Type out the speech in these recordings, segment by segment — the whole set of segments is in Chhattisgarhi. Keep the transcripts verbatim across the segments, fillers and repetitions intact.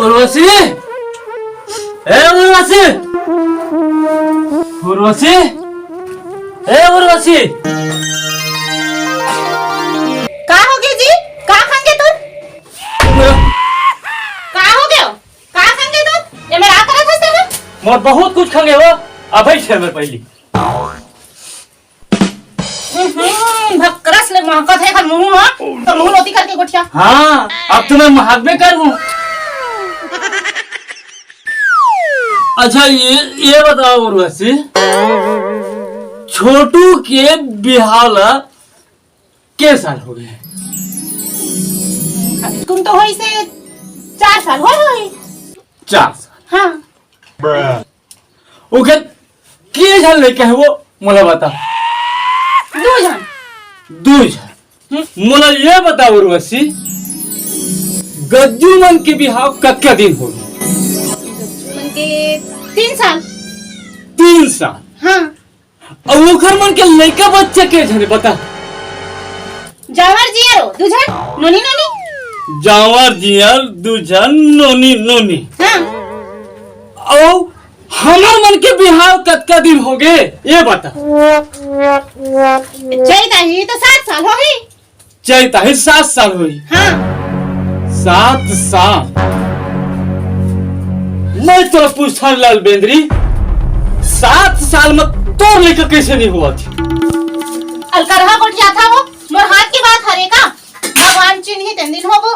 उर्वशी, ए उर्वशी, उर्वशी, ए उर्वशी। का हो गे जी? का खंगे तू? का हो गे? का खंगे तू? ये मेरा करत हस तेरे? मोर बहुत कुछ खंगे हो। अबे छे में पहली। हम्म, भक्करस ले महकत हे एखर मुंह ह। तो मुंह लोती करके गोठिया। हाँ, अब तो मैं महकबे करहूँ। अच्छा, ये, ये बताओ उर्वशी, छोटू के बिहाव ला के साल हो गए? तुम तो होई से चार साल होई होई। चार साल? हाँ। ओकर के झन लइका हे वो मोला बता। दू झन। दू झन। हम्म। मोला ये बता उर्वशी, गज्जू मन के बिहाव कतका दिन हो गे? गज्जू मन के तीन साल। तीन साल? हाँ। अउ ओखर मन के लइका बच्चा के झन हे बता? जांवर जियर हो, दू झन, नोनी नोनी। जांवर जियर, दू झन, नोनी नोनी। हाँ। अउ हमर मन के बिहाव कतका दिन हो गे, ये बता। चैत आही तो सात साल होही। चैत आही सात साल होही। हाँ। सात साल? मैं तोला पूछथंव लाल बेंदरी, सात साल में तोर लइका कइसे नइ होवत हे? अलकरहा गोठियाथा वो, मोर हाथ के बात हरे का? भगवान चिन्ही तेन दिन होबो।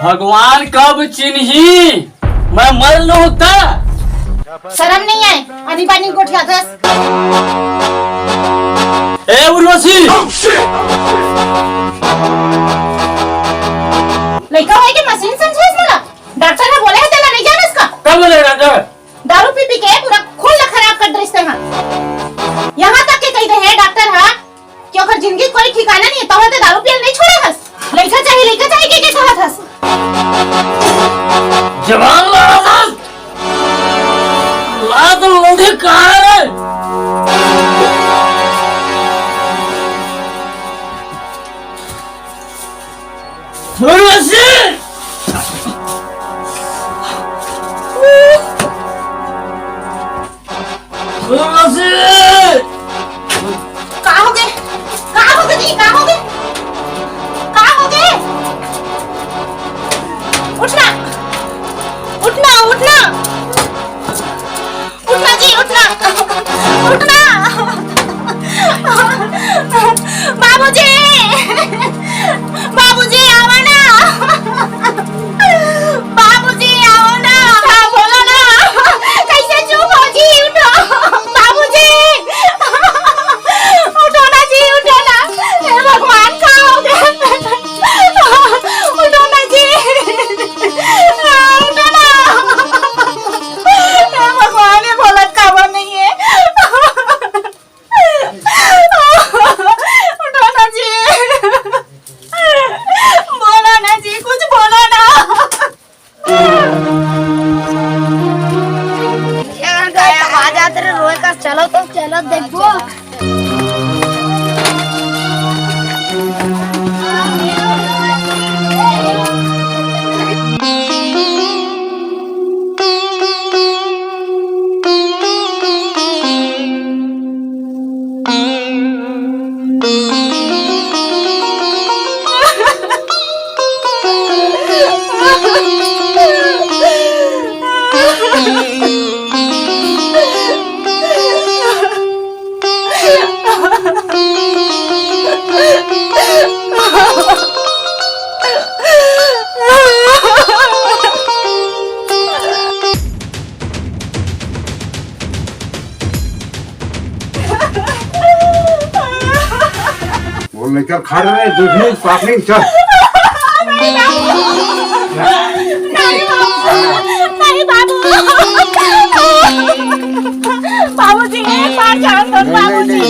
भगवान कब चिन्ही? मैं मर लूं त? शरम नइ आय? आनी बानी गोठियाथस। ए उर्वशी! लइका होय के मशीन समझेस मोला? डॉक्टर ह बोले हे तेला नइ जानस का? कब बोले डॉक्टर? दारू पी पी के पूरा खून ला खराब कर दे रिहिस तेहा। यहाँ तक के कहि दे हे डॉक्टर ह कि ओकर जिंदगी कोई ठिकाना नइ हे, तब ते दारू पियल नइ छोड़े हस। लइका चाही, लइका चाही के, के कहत हस। जवान लड़त हस। लात लोंढे कहाँ रे? उर्वशी! उर्वशी! का हो गे? का हो गे जी? का हो गे? का हो गे? उठना! उठना, उठना! उठना जी, उठना! उठना! बाबूजी! बाबूजी, आवा ना! बाबूजी, आवा ना! हाँ, बोलो ना! कइसे चुप हो जी? उठो! बाबूजी! उठो ना जी, उठो ना! हे भगवान, का हो गे? उठो ना जी! उठो ना! हे भगवान, ये बोलत काबर नइ हे? उठो ना जी, बोलो ना जी, कुछ बोलो ना। ये गाय आवाज आत रहे रोए का, चलो तो। चलो देखो। बोल नहीं कर, खा रहे हैं, दूध नहीं, पाप नहीं, चल। नहीं बाबू, नहीं बाबू। बाबूजी, एक बार जान दो, बाबूजी।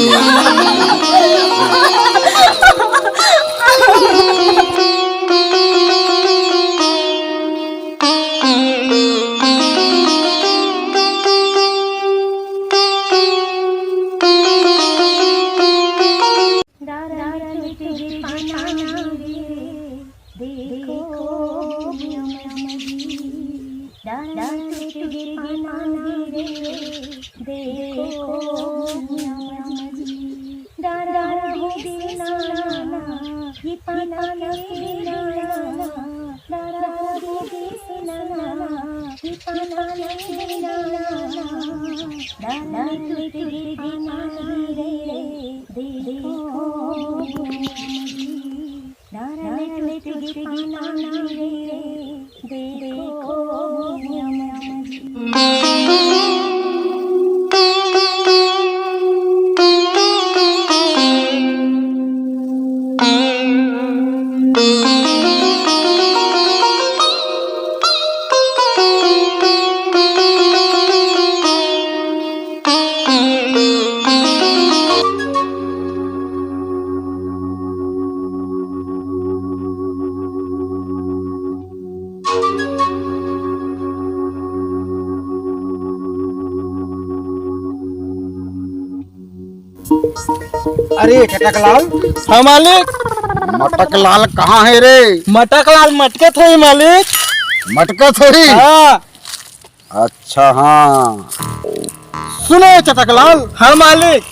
अरे चटकलाल। हाँ मालिक। मटकलाल कहाँ है रे? मटकलाल मटकत होही मालिक। मटकत होही? हाँ। अच्छा हाँ। सुने चटकलाल। हाँ मालिक।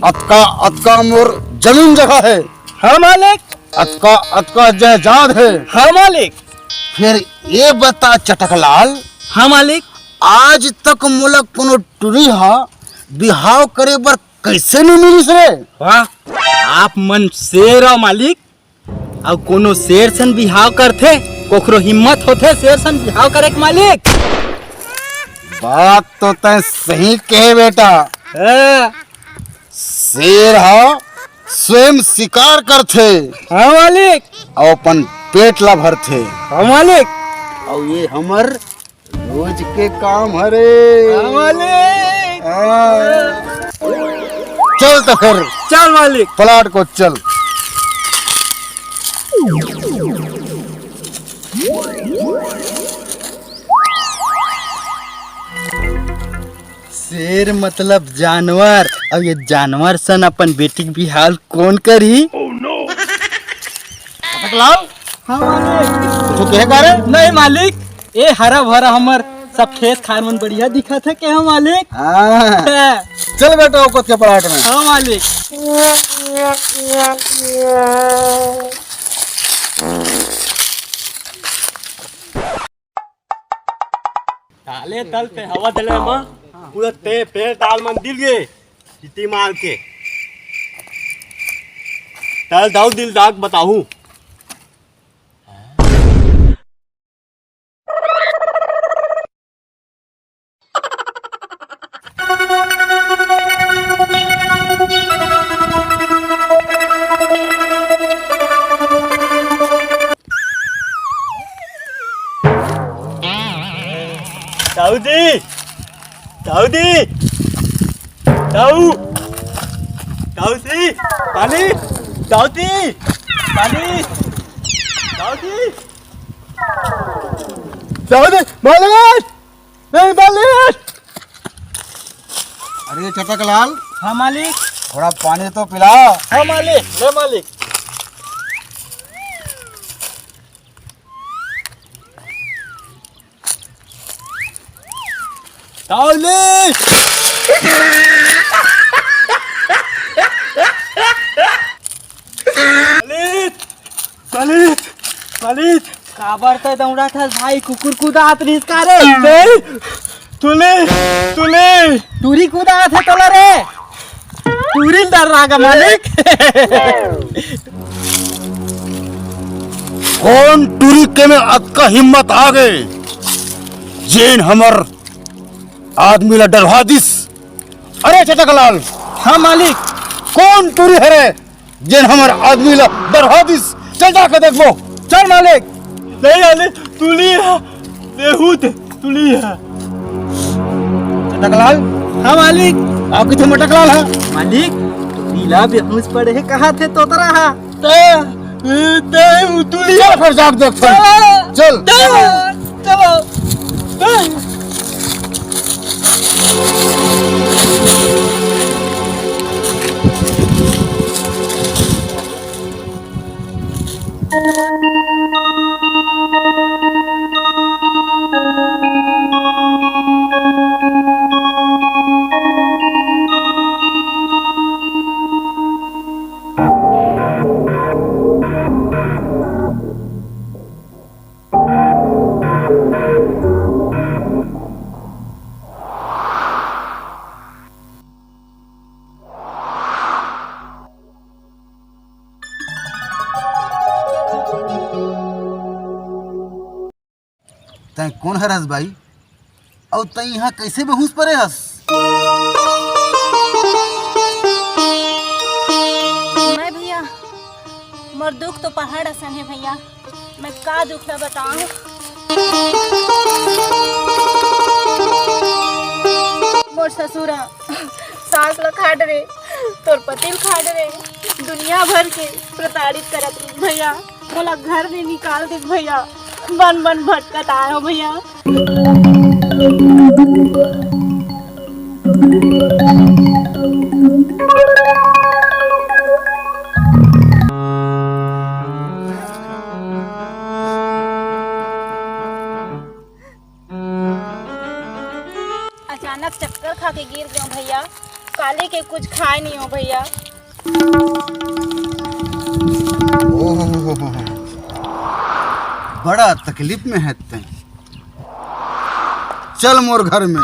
अतका अतका मोर जमीन जगह है। हाँ मालिक। अतका अतका जायदाद है। हाँ मालिक। फिर ये बता चटकलाल। हाँ मालिक। आज तक मोला कोनो टुरी हा बिहाव करे बर कइसे नइ मिलिस रे? वाह, आप मन शेर हो मालिक। अउ कोनो शेर सन बिहाव करथे? कोखरो हिम्मत होथे शेर सन बिहाव करे के मालिक? बात तो तैं सही कहे बेटा। हाँ। शेर ह स्वयं शिकार करथे। हाँ मालिक। अउ अपन पेट ला भरथे। हाँ मालिक। अउ ये हमर रोज के काम हरे। हाँ मालिक। हाँ। चल तो फिर। चल मालिक। प्लाट को चल। शेर मतलब जानवर। अब ये जानवर सन अपन बेटी के बिहाव कोन करही? पटकलाल? हाँ मालिक। कुछ कहे का रे? नहीं मालिक, ये हरा भरा हमर सब खेत खार मन बढ़िया दिखत हे के, हाँ मालिक? हाँ। हाँ। चल बेटा, ओकत के प्लाट में। हाँ मालिक। ताले तल पे हवा देले म पूरा ते पेड़ ताल मन दिल गे। इति मार के तल दाऊ दिल दाग बताहू। दाऊ जी, दाऊ जी, दाऊ, दाऊ जी, पानी, दाऊ जी, पानी, दाऊ जी, दाऊ जी, मालिक, नहीं मालिक। अरे चटकलाल। हाँ मालिक। थोड़ा पानी तो पिला। हाँ मालिक, ले मालिक। तावली! ललित! ललित! ललित! काबर तैं दौड़त हस भाई, कुकुर कूदात रहिस का रे? नहीं! तुले! तुले! टूरी कूदात हे तोला रे! टूरी ल डर लागा मालिक। कोन टूरी के में अतका हिम्मत आ गे, जेन हमर आदमी ला डरवा दिस? अरे चटकलाल। हाँ मालिक। कोन टूरी हरे जेन हमर आदमी ला डरवा दिस? चल जाके देखबो। चल मालिक। नहीं आले, तुली है, बेहूत तुली है। चटकलाल। हाँ मालिक। आप किथे मटकलाल है? मालिक, टूरी ला बेहोश पड़े हे कहा थे तोतरा हा। ते, ते, तुली चल फिर जाके देख। चल। चल। चलो, चलो। तैं कोन हरस बाई? अउ तैं इहाँ कइसे बेहोस परे हस? मैं भैया, मोर दुख तो पहाड़ असन हे भैया। मैं का दुख ला बताऊं? मोर ससुर ह सास ला खा डरे, तोर पति ल खा डरे, दुनिया भर के प्रताड़ित करत रहिस भैया। मोला घर ले निकाल दे भैया, बन बन भटकत आयो भैया। अचानक चक्कर खा के गिर गयो भैया, काली के कुछ खाए नहीं हो भैया। ओहो, बड़ा तकलीफ में है तैं। चल मोर घर में,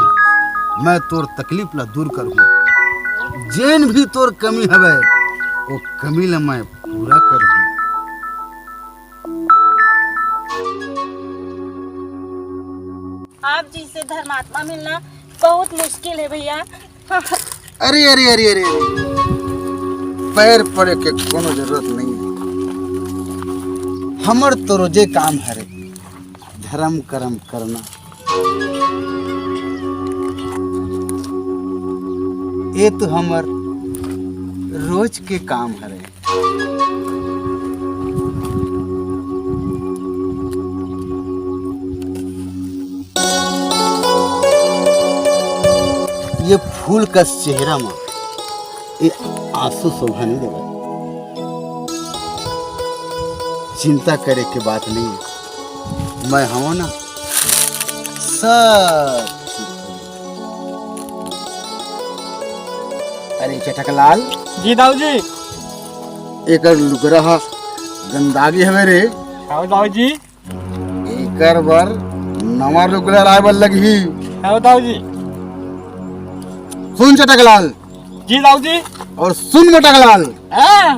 मैं तोर तकलीफ ला दूर करहूँ। जेन भी तोर कमी हवे, वो कमी ला मैं पूरा करहूँ। आप जैसे धर्मात्मा मिलना बहुत मुश्किल है भैया। अरे, अरे, अरे, अरे, अरे। पैर पड़े के कोनो जरूरत नहीं है। हमर तो रोजे काम हरे, धर्म कर्म करना। ये तो हमर रोज के काम हरे। ये फूल कस चेहरा म ये आंसू शोभा नहीं देवय। चिंता करे के बात नहीं, मैं हूं ना, सब ठीक हो जाही। अरे चटकलाल। जी दाऊ जी। एकर लुगरा ह गंदागी हवे रे। हाँ दाऊ जी। एकर बर नवा लुगरा लाए बर लगही। हाँ दाऊ जी। सुन चटकलाल। जी दाऊ जी। और सुन मोटकलाल। हाँ।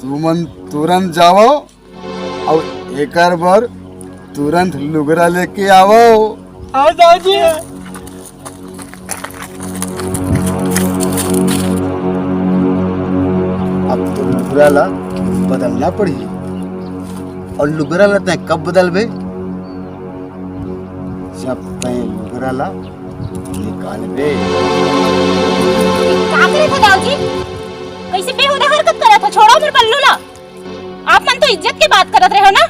तुमन तुरंत जावव अउ एकर बर तुरंत लुगरा लेके आवव। हाँ दाऊ जी। अब तो लुगरा ला बदलना पड़ही। अउ लुगरा ला तैं कब बदलबे? जब तैं लुगरा ला निकालबे। का करत हो दाऊ जी? कइसे बेहुदा हरकत करत हो? छोड़ो मोर पल्लू ला। आप मन तो इज्जत के बात करत रहे हो ना,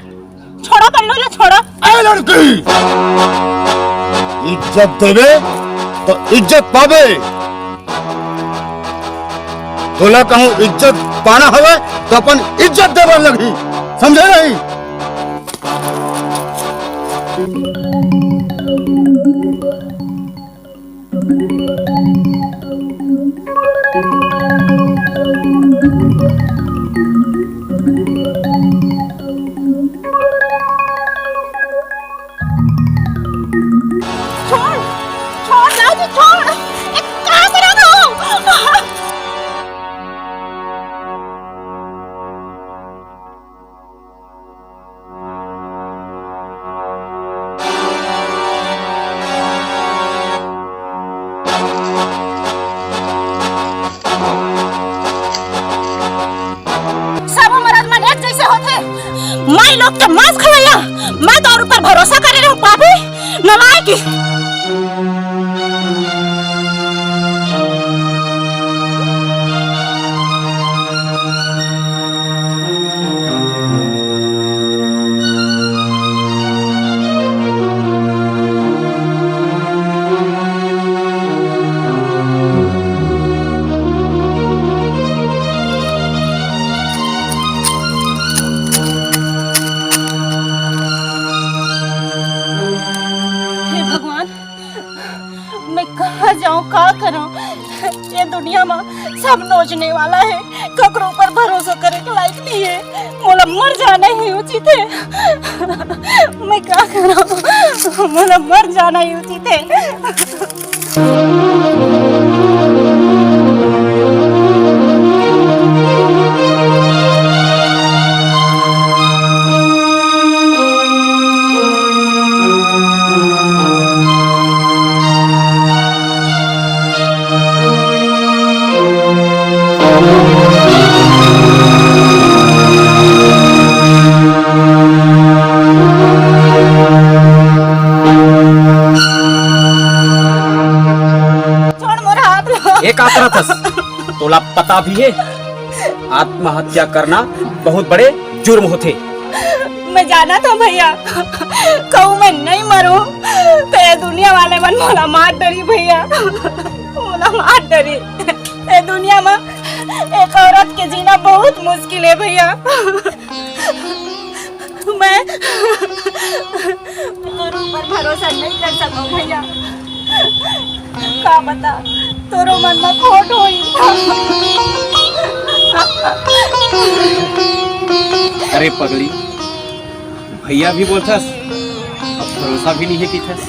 छोड़ो पल्लू ला, छोड़ो। ए लड़की, इज्जत देबे तो इज्जत पाबे। तोला कहूँ इज्जत पाना हवे तो अपन इज्जत देबर लगही, समझे नहीं? छोड़, छोड़, राजू, छोड़। ए, कहाँ से रहा था वो? सब हमर मन एक जैसे होथे। माई लोग के मांस खवैया, मैं तो और ऊपर भरोसा करे रहूं पापी, नलायक। हे भगवान, मैं कहाँ जाऊँ, का करूँ? ये दुनिया में सब नोचने वाला है, ककरो ऊपर भरोसा करे के लायक नहीं। मर जाना ही उचित है। मैं का करूं, मोला मर जाना ही उचित है। छोड़ मोर हाथ ला। ए का करत हस? तोला पता भी है, आत्महत्या करना बहुत बड़े जुर्म होथे। मैं जानत हंव भैया, कहूं मैं नइ मरूं त ए दुनिया वाले मन मोला मार डरही भैया, मोला मार डरही। ए दुनिया म एक औरत के जीना बहुत मुश्किल हे भैया। मैं तोर ऊपर भरोसा नइ कर सकंव भैया। का बता, तोरो मन म खोट होही। अरे पगली, भैया भी बोलथस, अब भरोसा भी नइ हे किथस।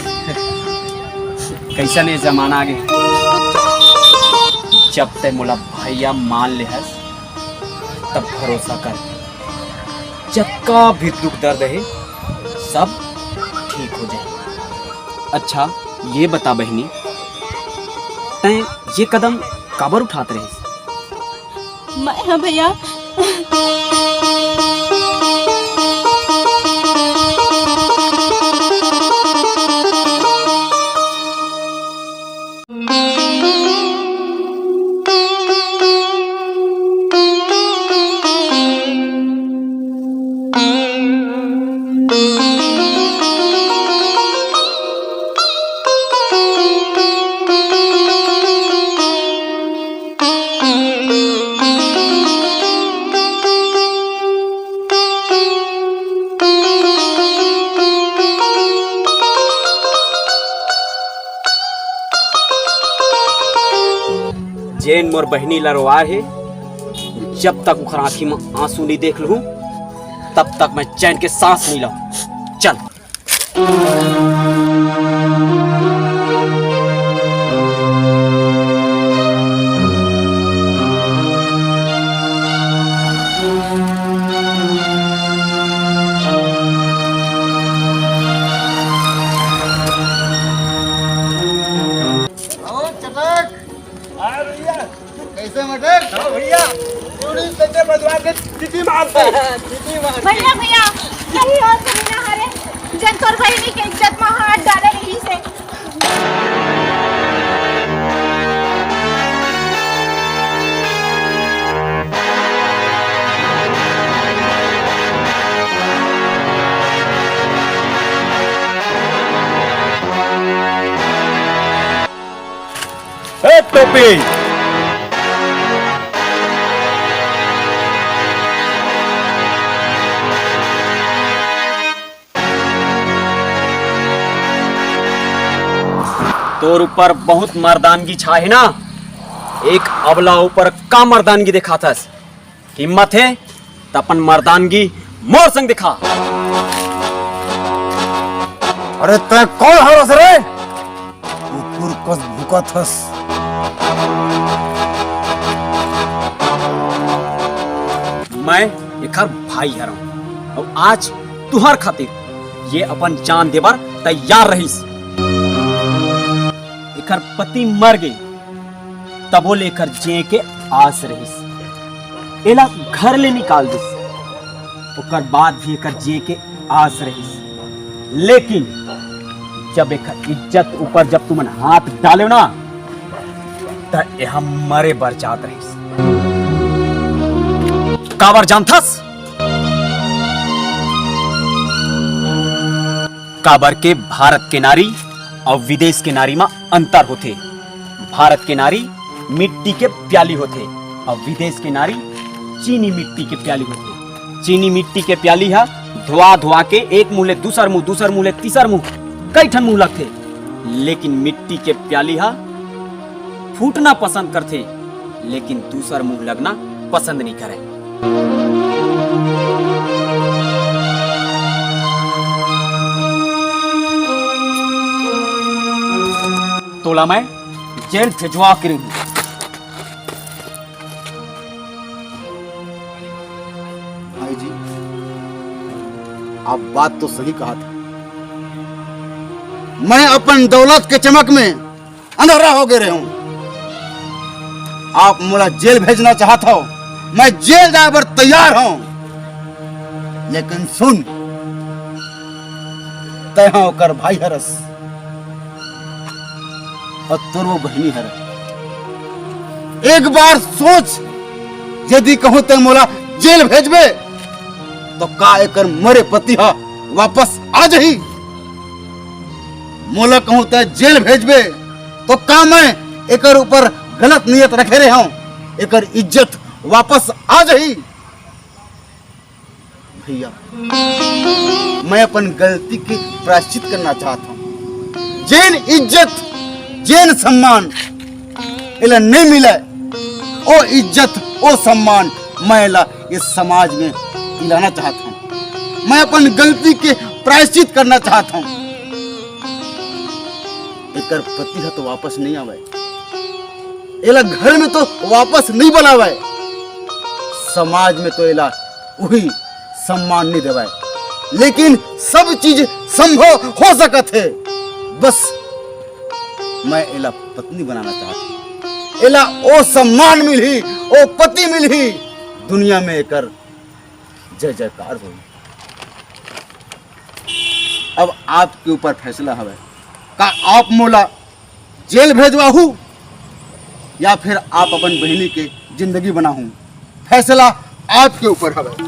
कइसन ए जमाना आगे, जब तैं मोला भैया मान ले हस, तब भरोसा कर। जतका भी दुख दर्द हे, सब ठीक हो जाही। अच्छा, ये बता बहिनी, तैं ये कदम काबर उठात रहिस? मैं, हाँ भैया। जेन मोर बहिनी ला रोवाए हे, जब तक ओखर आँखी म आंसू नइ देख लूं, तब तक मैं चैन के सांस नइ लूं। चल। आओ चटक। हाँ भैया। कैसे मटक? हाँ भैया। पूरी सच्चे बजवा के चीटी मारते। चीटी मारते। भैया, भैया, कहीं और कहीं ना हरे। जन तोर बहिनी के इज्जत में हाथ डाले रही से। ए टोपी, तोर ऊपर बहुत मर्दानगी छाए हे ना? एक अबला ऊपर का मर्दानगी देखाथस? हिम्मत हे त अपन मर्दानगी मोर संग दिखा। अरे तैं कोन हरस रे? कुकुर कस भूकत हस। मैं एखर भाई हरंव, अउ आज तुहर खातिर ये अपन जान देबर तैयार रहिस। एखर पति मर गे, तभो ले एकर जिए के आस रहिस। एला घर ले निकाल दिस, ओकर बाद भी एकर जिए के आस रहिस। लेकिन जब एकर इज्जत ऊपर जब तुमन हाथ डालेव ना, त एहा मरे बर जात रहिस। काबर जानथस? काबर के भारत के नारी अउ विदेश के नारी म अंतर होथे। भारत के नारी मिट्टी के प्याली होथे अउ विदेश के नारी चीनी मिट्टी के प्याली होथे। चीनी मिट्टी के प्याली ह धोआ धोआ के एक मुंह ले दूसर मुंह, दूसर मुंह ले तीसर मुंह, कई ठन मुंह लगथे, लेकिन मिट्टी के प्याली ह फूटना पसंद करथे, लेकिन दूसर मुंह लगना पसंद नइ करय। तोला मैं जेल भिजवा के रहूं। भाई जी, आप बात तो सही कहा था। मैं अपन दौलत के चमक में अंधेरा हो गए रहूं। आप मोला जेल भेजना चाहत हो, मैं जेल जाए बर तैयार हूं। लेकिन सुन, तैं हा ओकर भाई हरस, अउ तोर वो बहिनी हरे। एक बार सोच, यदि कहूं तैं मोला जेल भेजबे, तो का एकर मरे पति हा वापस आ जाही? मोला कहूं तैं जेल भेजबे, तो का मैं एकर ऊपर गलत नियत रखे रहे हूं, एकर इज्जत वापस आ जाही? भैया, मैं अपन गलती के प्रायश्चित करना चाहत हूं। जेन इज्जत, जेन सम्मान एला नहीं मिले, ओ इज्जत, ओ सम्मान मैं एला इस समाज में दिलाना चाहत हूं। मैं अपन गलती के प्रायश्चित करना चाहत हूं। एकर पति ह तो वापस नहीं आवे, एला घर में तो वापस नहीं बुलावे, समाज में तो एला उही सम्मान नहीं देवे, लेकिन सब चीज संभव हो सकत हे। बस मैं एला पत्नी बनाना चाहत हूं। एला ओ सम्मान मिलही, ओ पति मिलही, दुनिया में एकर जय जयकार होही। अब आपके ऊपर फैसला हवे, का आप मोला जेल भेजवाहू या फिर आप अपन बहिनी के जिंदगी बनाहू, फैसला आपके ऊपर हवे।